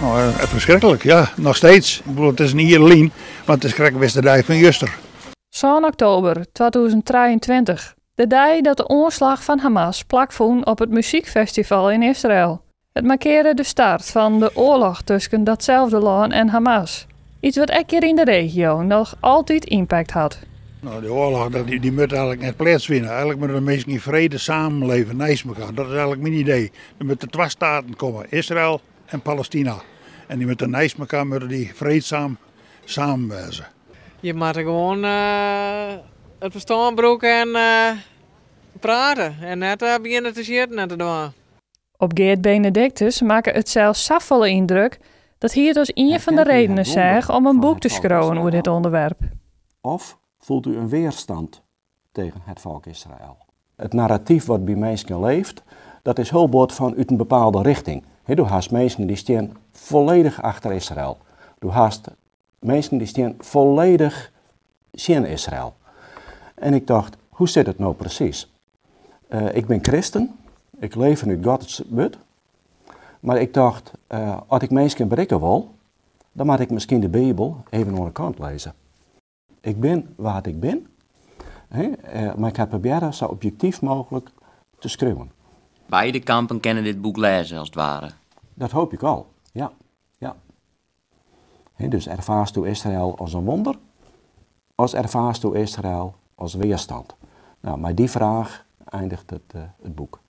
No, ferskriklik, ja, noch steeds. Ik bedoel, it is in jier lyn, mar it is krekt wis de dei fan juster. 7 oktober 2023, de dei dat de oanslach fan Hamas plakfûn op it muzykfestival yn Israel. It markearre de start fan de oarloch tusken datselde lân en Hamas. Yts wat ek hjir yn de regio noch altyd ympakt hat. No, dy oarloch dy moat eigenlik net pleatsfine. Eigenlik moatte de minsken yn frede samenleve, neist mekoar. Dat is eigenlik myn idee. Der moatte twa staten komme, Israel en Palestina. En dy moatte neist mekoar moatte dy freedzaam samen wêze. Je moatte gewoan it ferstân brûke en prate en net begjinne te sjitten en te dwaan. Op Geart Benedictus makke it sels safolle yndruk dat hy it as ien fan de Herkent u redenen het wonder seach om in van boek het te volk skriuwen oer dit Israël? ûnderwerp. Of voelt u een weerstand tegen het volk Israël? It narratyf wat by minsken leeft, dat is hiel bot fan út in bepaalde richting. Do hast minsken dy stean folledich achter Israel. Do hast minsken dy stean folledich tsjin Israel. En ik tocht, hoe sit it no presys? Ik bin kristen, ik leef fanút Gods wurd, mar ik tocht, as ik minsken berikke wol, dan moat ik miskien de Bibel even oan de kant lizze. Ik bin wa't ik bin, mar ik ha probearre sa objektyf mooglik te skriuwen. Beide kampen kinne dit boek lêze, as it ware. Dat hoopje ik al, ja. Ja. Dus ervaarst do Israel as in wonder, as ervaarst do Israel as weerstand? No, mei dy fraach einiget it boek.